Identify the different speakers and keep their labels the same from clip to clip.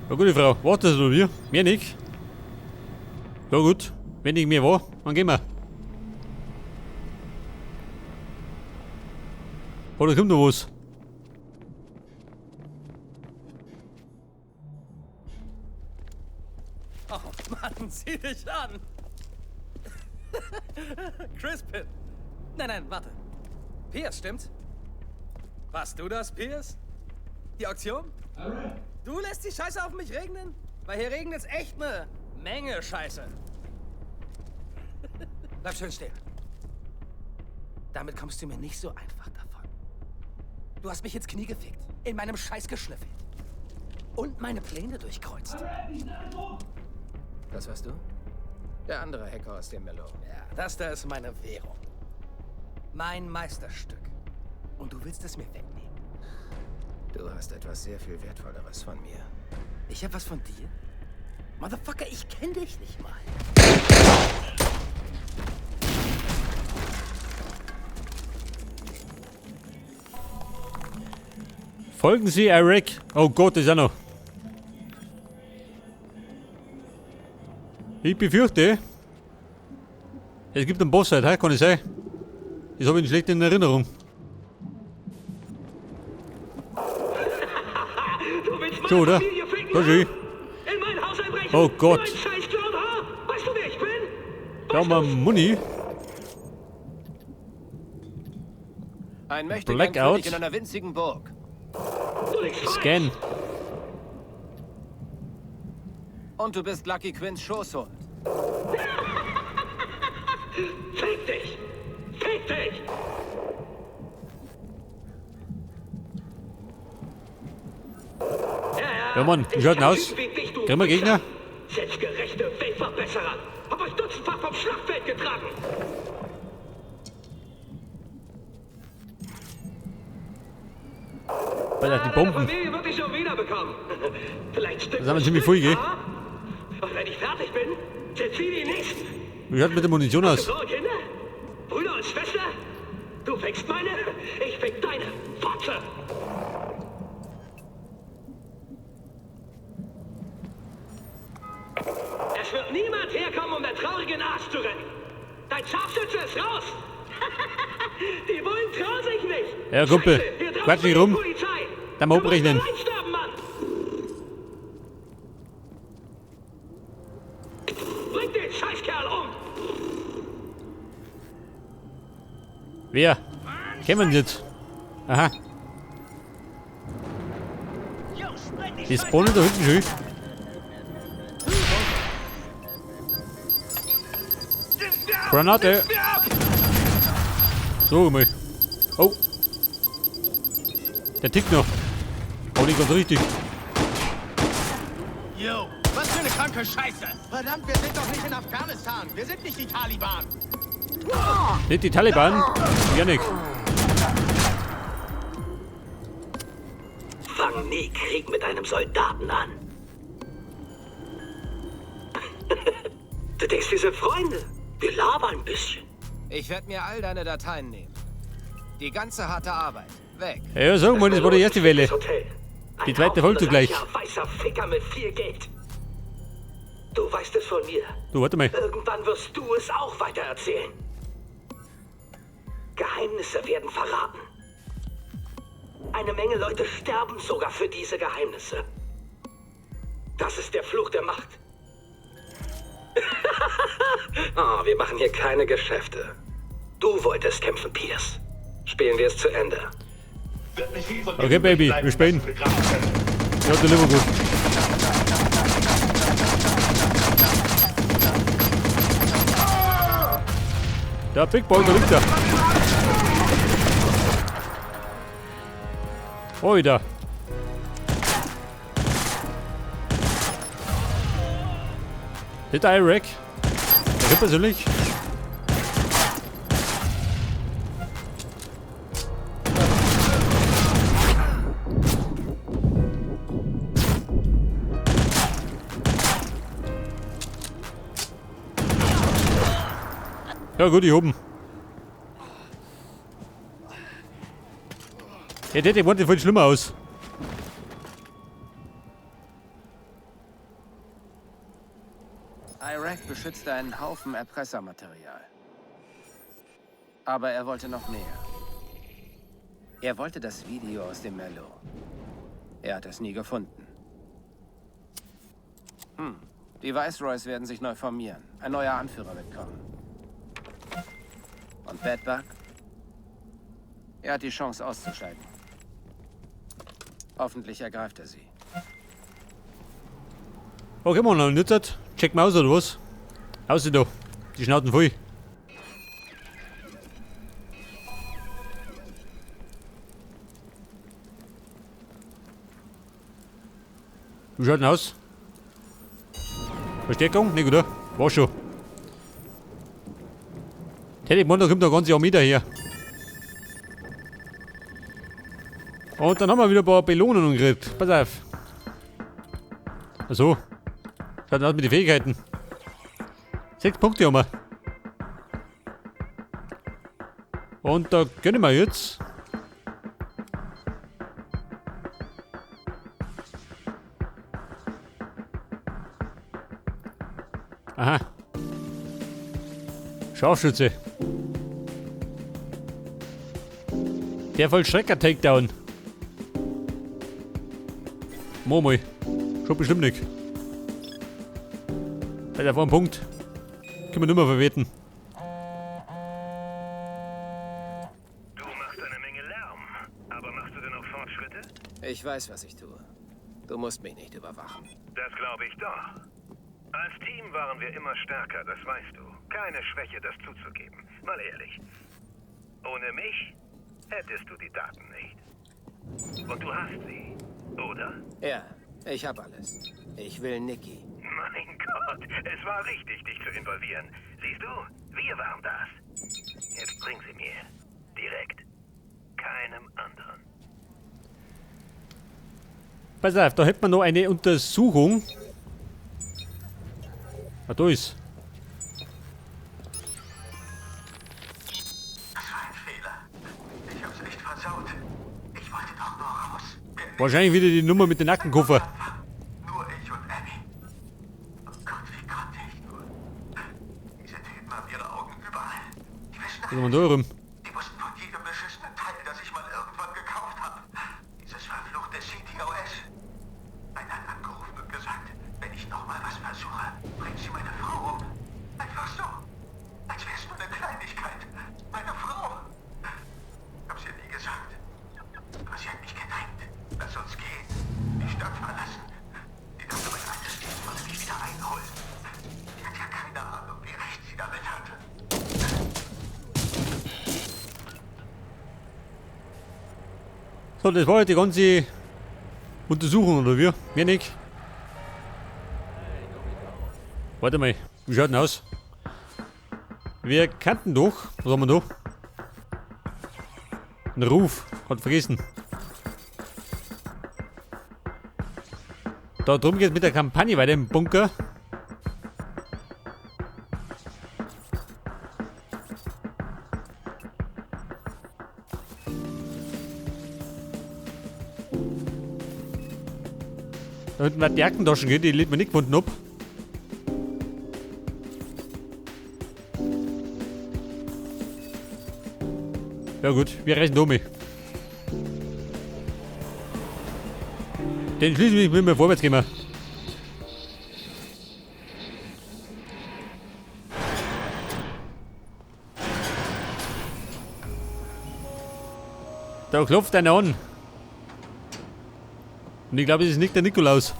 Speaker 1: Ja, gute Frau. Wartet oder wir? Mehr nicht. Ja gut. Wenn nicht mehr war, dann gehen wir. Oh, da kommt noch was.
Speaker 2: Oh Mann, sieh dich an! Crispin! Nein, nein, warte. Pierce, stimmt's? Warst du das, Pierce? Die Auktion? Du lässt die Scheiße auf mich regnen? Weil hier regnet es echt eine Menge Scheiße. Bleib schön stehen. Damit kommst du mir nicht so einfach davon. Du hast mich ins Knie gefickt, in meinem Scheiß geschnüffelt und meine Pläne durchkreuzt.
Speaker 3: Das warst du? Der andere Hacker aus dem Mellow.
Speaker 2: Ja, das da ist meine Währung. Mein Meisterstück. Und du willst es mir wegnehmen?
Speaker 3: Du hast etwas sehr viel Wertvolleres von mir.
Speaker 2: Ich hab was von dir? Motherfucker, ich kenn dich nicht mal.
Speaker 1: Folgen Sie Eric. Oh Gott, das ist auch noch. Ich befürchte, es gibt einen Boss heute, kann ich sein. Das habe ich schlecht in Erinnerung.
Speaker 4: Du willst meine
Speaker 1: So, oder?
Speaker 4: Familie ficken,
Speaker 1: Da schön.
Speaker 4: In mein Haus einbrechen?
Speaker 1: Oh Gott.
Speaker 4: Mein Scheiß klauen, ha? Weißt du, wer ich bin?
Speaker 1: Da haben wir Muni.
Speaker 3: Ein mächtiger
Speaker 1: Blackout.
Speaker 3: König in einer winzigen Burg.
Speaker 4: Du liegst falsch.
Speaker 1: Scan.
Speaker 3: Und du bist Lucky Quinns Schoßhund.
Speaker 4: Fick dich! Fick dich! Ja, ja,
Speaker 1: Ja, Mann, wie
Speaker 4: ich
Speaker 1: schaut denn
Speaker 4: kann
Speaker 1: aus?
Speaker 4: Typen wie dich, du
Speaker 1: Kriegen wir Gegner?
Speaker 4: Wichser. Selbstgerechte Weltverbesserer. Hab euch dutzendfach vom Schlachtfeld getragen.
Speaker 1: Alter, die
Speaker 4: Deine
Speaker 1: Bomben.
Speaker 4: Familie wird dich schon wiederbekommen. Vielleicht Stück
Speaker 1: Das haben wir
Speaker 4: für
Speaker 1: ziemlich
Speaker 4: Stück,
Speaker 1: viel, gell?
Speaker 4: ha? Und wenn ich fertig bin, sind sie die Nächsten.
Speaker 1: Wie schaut mit der Munition aus?
Speaker 4: So, Kinder? Brüder und Schwester? Du fickst meine, ich fick deine. Fotze! Es wird niemand herkommen, um der traurigen Arsch zu retten. Dein Scharfschütze ist raus! Die Bullen trauen sich nicht!
Speaker 1: Ja, Kumpel,
Speaker 4: Scheiße, hier draußen
Speaker 1: quatsch nicht
Speaker 4: ist die
Speaker 1: rum.
Speaker 4: Polizei.
Speaker 1: Dann mal
Speaker 4: Du musst
Speaker 1: abrechnen.
Speaker 4: allein sterben, Mann. Bring den Scheißkerl um!
Speaker 1: Wer? Kennen wir jetzt? Aha. Die spawnen da hinten schön. Granate! So, mal. Oh. Der tickt noch. Aber nicht ganz richtig.
Speaker 5: Yo, was für eine kranke Scheiße! Verdammt, wir sind doch nicht in Afghanistan. Wir sind nicht die Taliban.
Speaker 1: Nicht die Taliban? Janik.
Speaker 4: Fang nie Krieg mit einem Soldaten an. Du denkst, wir sind Freunde. Wir labern ein bisschen.
Speaker 3: Ich werde mir all deine Dateien nehmen. Die ganze harte Arbeit. Weg.
Speaker 1: Ja, sag mal, das war die erste Welle.
Speaker 4: Das Hotel. Ein
Speaker 1: Die zweite
Speaker 4: Haufen
Speaker 1: folgt zugleich.
Speaker 4: reicher, weißer Ficker mit viel Geld. Du weißt es von mir.
Speaker 1: Du, warte mal.
Speaker 4: Irgendwann wirst du es auch weitererzählen. Geheimnisse werden verraten. Eine Menge Leute sterben sogar für diese Geheimnisse. Das ist der Fluch der Macht. oh, wir machen hier keine Geschäfte. Du wolltest kämpfen, Pierce. Spielen wir es zu Ende.
Speaker 5: Wird nicht viel von
Speaker 1: Okay,
Speaker 5: dir
Speaker 1: Baby,
Speaker 5: übrig bleiben,
Speaker 1: wir spielen.
Speaker 5: was du begraben können.
Speaker 1: Ja, der Liverpool. Der Big Boy, da liegt er. Oida. Ist der Iraq? Ich persönlich. Ja gut, ich oben. Ja, der, der wollte voll schlimmer aus.
Speaker 3: Iraq beschützte einen Haufen Erpressermaterial. Aber er wollte noch mehr. Er wollte das Video aus dem Merlot. Er hat es nie gefunden. Die Viceroys werden sich neu formieren. Ein neuer Anführer wird kommen. Und Bedbug? Er hat die Chance auszusteigen. Hoffentlich ergreift er sie.
Speaker 1: Okay, Mann, und jetzt check mal aus, oder was? Aus da. Die Schnauzen voll. Wie schaut denn aus? Verstärkung? Nicht, oder? War schon. Hätte ich gemeint, da kommt der ganze Armee daher. Und dann haben wir wieder ein paar Belohnungen gekriegt. Pass auf. Achso. Schaut aus mit den Fähigkeiten. 6 Punkte haben wir. Und da gönnen wir jetzt. Aha. Scharfschütze. Der Vollstrecker Takedown. Murmel. Schon bestimmt nicht. Alter, vor dem Punkt. Können wir nicht mehr verwerten.
Speaker 4: Du machst eine Menge Lärm. Aber machst du denn auch Fortschritte?
Speaker 3: Ich weiß, was ich tue. Du musst mich nicht überwachen.
Speaker 4: Das glaube ich doch. Als Team waren wir immer stärker, das weißt du. Keine Schwäche, das zuzugeben. Mal ehrlich. Ohne mich hättest du die Daten nicht. Und du hast sie, oder?
Speaker 3: Ja, ich hab alles. Ich will Nikki.
Speaker 4: Mein Gott, es war richtig, dich zu involvieren. Siehst du, wir waren das. Jetzt bring sie mir. Direkt. Keinem anderen.
Speaker 1: Pass auf, da hätten wir noch eine Untersuchung. Ah, da ist.
Speaker 4: Das war ein Fehler. Ich hab's echt versaut. Ich wollte doch nur raus.
Speaker 1: Wahrscheinlich wieder die Nummer mit dem Nackenkoffer.
Speaker 4: Nur ich und Abby. Oh Gott, wie konnte ich nur? Diese Typen haben ihre Augen überall. Die wissen
Speaker 1: Was haben wir da rum?
Speaker 4: Die wussten von jedem beschissenen Teil, das ich mal irgendwann gekauft habe. Dieses verfluchte CTOS. Einer hat angerufen und gesagt, wenn ich nochmal was versuche, bringt sie meine Frau um. Einfach so. Als wär's nur eine Kleinigkeit. Meine Frau. Hab's ihr nie gesagt. Aber sie hat mich gedrängt. Lass uns gehen. Die Stadt verlassen. Die dachte, mein altes Leben würde mich wieder einholen. Sie hat ja keine Ahnung, wie recht sie damit hatte.
Speaker 1: So, das war halt die ganze Untersuchung, oder wie? Mehr nicht. Warte mal, wie schaut denn aus? Wir kannten doch, was haben wir da? Einen Ruf, hat vergessen. Da drum geht's mit der Kampagne weiter im Bunker. Da hinten wird die Aktentaschen gehen, die ich mir nicht gefunden hab. Ja gut, wir reisen um. Den schließen wir, wenn wir vorwärts gehen. Da klopft einer an. Und ich glaube, es ist nicht der Nikolaus.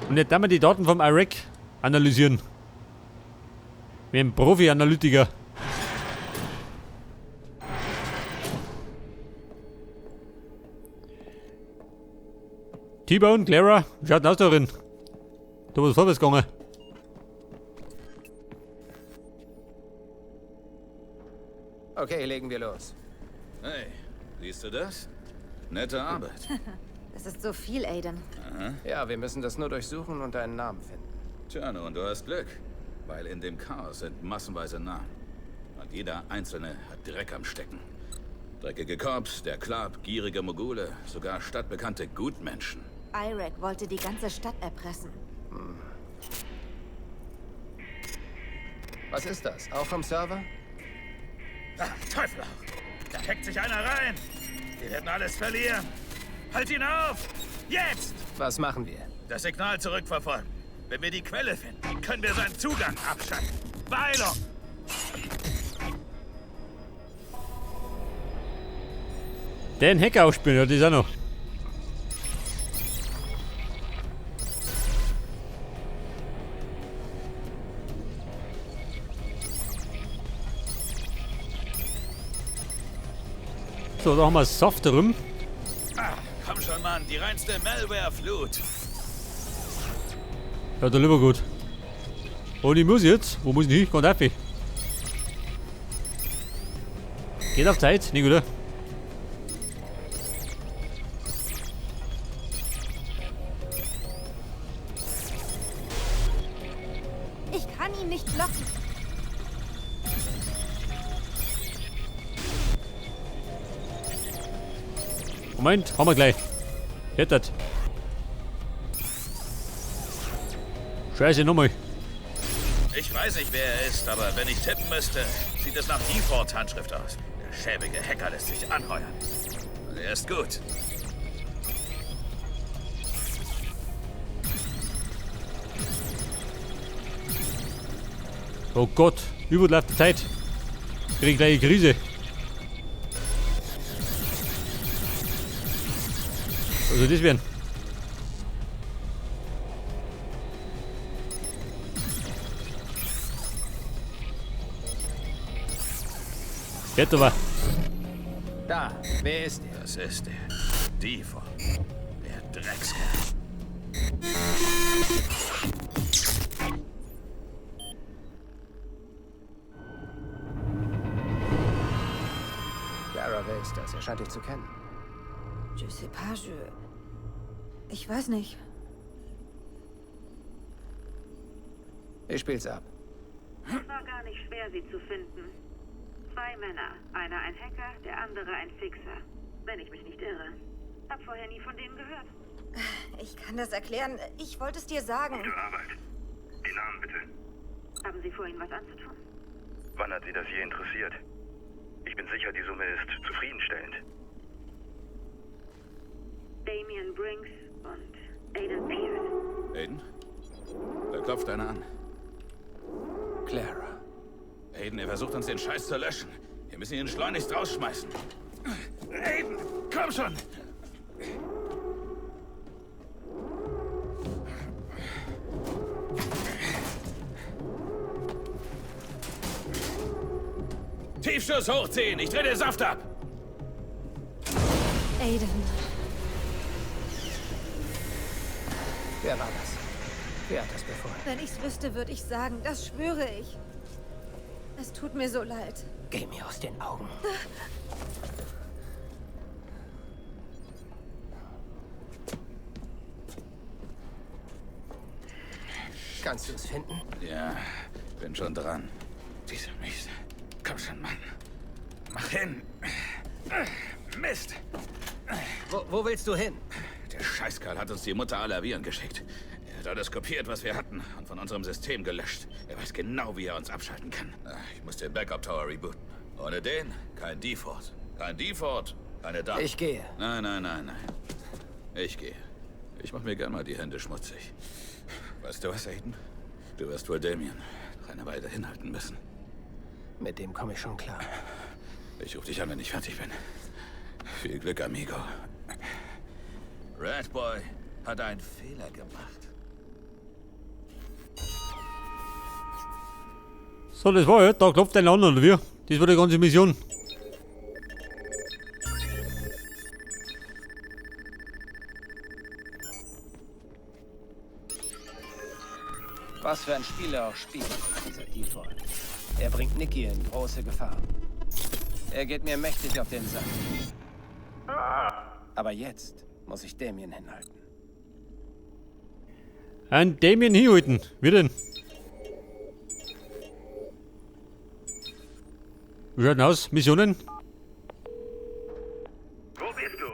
Speaker 1: Und jetzt werden wir die Daten vom Iraq analysieren. Wie ein Profi-Analytiker. T-Bone, Clara, wie schaut denn aus da drin? Da ist vorwärts gegangen.
Speaker 3: Okay, legen wir los.
Speaker 6: Hey, siehst du das? Nette Arbeit.
Speaker 7: Das ist so viel, Aiden.
Speaker 6: Aha.
Speaker 3: Ja, wir müssen das nur durchsuchen und einen Namen finden.
Speaker 6: Tja, nun, du hast Glück. Weil in dem Chaos sind massenweise Namen. Und jeder Einzelne hat Dreck am Stecken. Dreckige Cops, der Club, gierige Mogule, sogar stadtbekannte Gutmenschen.
Speaker 7: Irek wollte die ganze Stadt erpressen.
Speaker 3: Was ist das? Auch vom Server?
Speaker 6: Ach, Teufel auch. Da hackt sich einer rein. Wir werden alles verlieren. Halt ihn auf! Jetzt!
Speaker 3: Was machen wir?
Speaker 6: Das Signal zurückverfolgen. Wenn wir die Quelle finden, können wir seinen Zugang abschalten. Beeilung!
Speaker 1: Den Hacker ausspielen, ja, das ist auch noch. So, da haben wir Soft rum.
Speaker 6: Ah, komm schon, Mann, die reinste Malware-Flut.
Speaker 1: Ja, da lieber gut. Und ich muss jetzt. Wo muss ich hin? Ganz auf. Geht auf Zeit, nicht oder?
Speaker 7: Ich kann ihn nicht blocken.
Speaker 1: Moment, haben wir gleich. Jetzt. Scheiße, nochmal.
Speaker 6: Ich weiß nicht, wer er ist, aber wenn ich tippen müsste, sieht es nach Defaults Handschrift aus. Der schäbige Hacker lässt sich anheuern. Und er ist gut.
Speaker 1: Oh Gott, überläuft die Zeit. Krieg gleich eine Krise. Was soll das werden? Jetzt aber.
Speaker 3: Da, wer ist er?
Speaker 6: Das ist er. Default. Der Dreckskerl.
Speaker 3: Clara, wer ist das? Er scheint dich zu kennen.
Speaker 7: Je sais pas, ich weiß nicht.
Speaker 3: Ich spiel's ab.
Speaker 8: Es war gar nicht schwer, sie zu finden. Zwei Männer. Einer ein Hacker, der andere ein Fixer. Wenn ich mich nicht irre. Hab vorher nie von denen gehört.
Speaker 7: Ich kann das erklären. Ich wollte es dir sagen.
Speaker 4: Gute Arbeit. Die Namen bitte.
Speaker 8: Haben Sie vor, ihnen was anzutun?
Speaker 4: Wann hat Sie das je interessiert? Ich bin sicher, die Summe ist zufriedenstellend.
Speaker 8: Damien Brinks und Aiden Pierce.
Speaker 6: Aiden? Da klopft einer an.
Speaker 3: Clara.
Speaker 6: Aiden, er versucht uns den Scheiß zu löschen. Wir müssen ihn schleunigst rausschmeißen. Aiden, komm schon! Tiefschuss hochziehen! Ich drehe den Saft ab!
Speaker 7: Aiden.
Speaker 3: Wer war das? Wer hat das befohlen?
Speaker 7: Wenn ich's wüsste, würde ich sagen. Das schwöre ich. Es tut mir so leid.
Speaker 3: Geh mir aus den Augen. Kannst du es finden?
Speaker 6: Ja, bin schon dran. Dieser Mist. Komm schon, Mann. Mach hin. Mist.
Speaker 3: Wo willst du hin?
Speaker 6: Der Scheißkerl hat uns die Mutter aller Viren geschickt. Er hat alles kopiert, was wir hatten, und von unserem System gelöscht. Er weiß genau, wie er uns abschalten kann. Ich muss den Backup-Tower rebooten. Ohne den kein Default. Kein Default, keine Daten.
Speaker 3: Ich gehe.
Speaker 6: Nein, nein, nein, nein. Ich gehe. Ich mach mir gern mal die Hände schmutzig. Weißt du was, Aiden? Du wirst wohl Damien noch eine Weile hinhalten müssen.
Speaker 3: Mit dem komme ich schon klar.
Speaker 6: Ich rufe dich an, wenn ich fertig bin. Viel Glück, Amigo. Red Boy hat einen Fehler gemacht.
Speaker 1: So, das war ja. Da klopft einer an, oder wie? Das war die ganze Mission.
Speaker 3: Was für ein Spieler auch spielt, dieser Default. Er bringt Nicky in große Gefahr. Er geht mir mächtig auf den Sack. Aber jetzt muss ich Damien hinhalten.
Speaker 1: Ein Damien hinhalten? Wie denn? Wie schaut denn aus? Missionen?
Speaker 4: Wo bist du?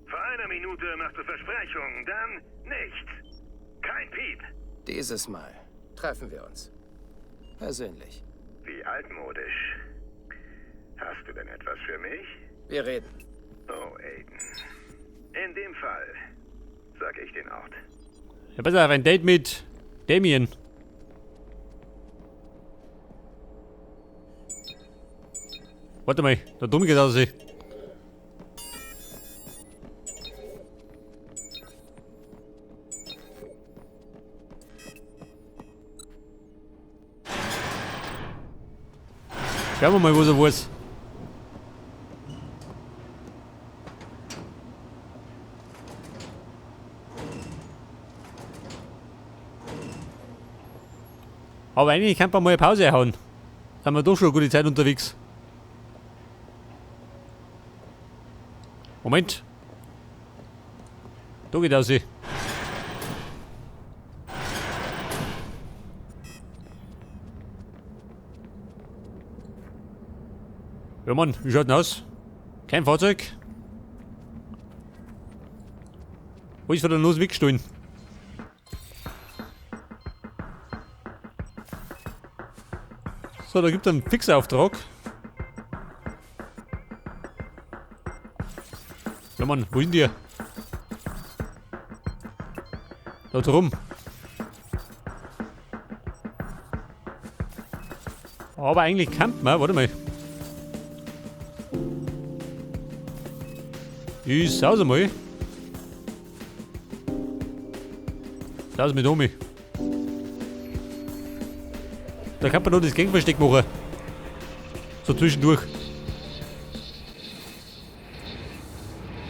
Speaker 4: Für einer Minute machst du Versprechungen, dann nichts. Kein Piep.
Speaker 3: Dieses Mal treffen wir uns. Persönlich.
Speaker 4: Wie altmodisch. Hast du denn etwas für mich?
Speaker 3: Wir reden.
Speaker 4: Oh, Aiden. In dem Fall sag ich den Ort.
Speaker 1: Ja, besser auf ein Date mit Damien. Warte mal, da dumm geht aus. Schauen wir mal, was er weiß. Aber eigentlich kann man mal eine Pause hauen. Sind wir doch schon eine gute Zeit unterwegs. Moment. Da geht aus. Ja Mann, wie schaut denn aus? Kein Fahrzeug. Wo ist von der Los weggestohlen? So, da gibt es einen Fixauftrag. Ja Mann, wo sind die? Da drum. Aber eigentlich kann man, warte mal. Ich sau's einmal. Lass mich um. Da kann man nur das Gangversteck machen. So zwischendurch.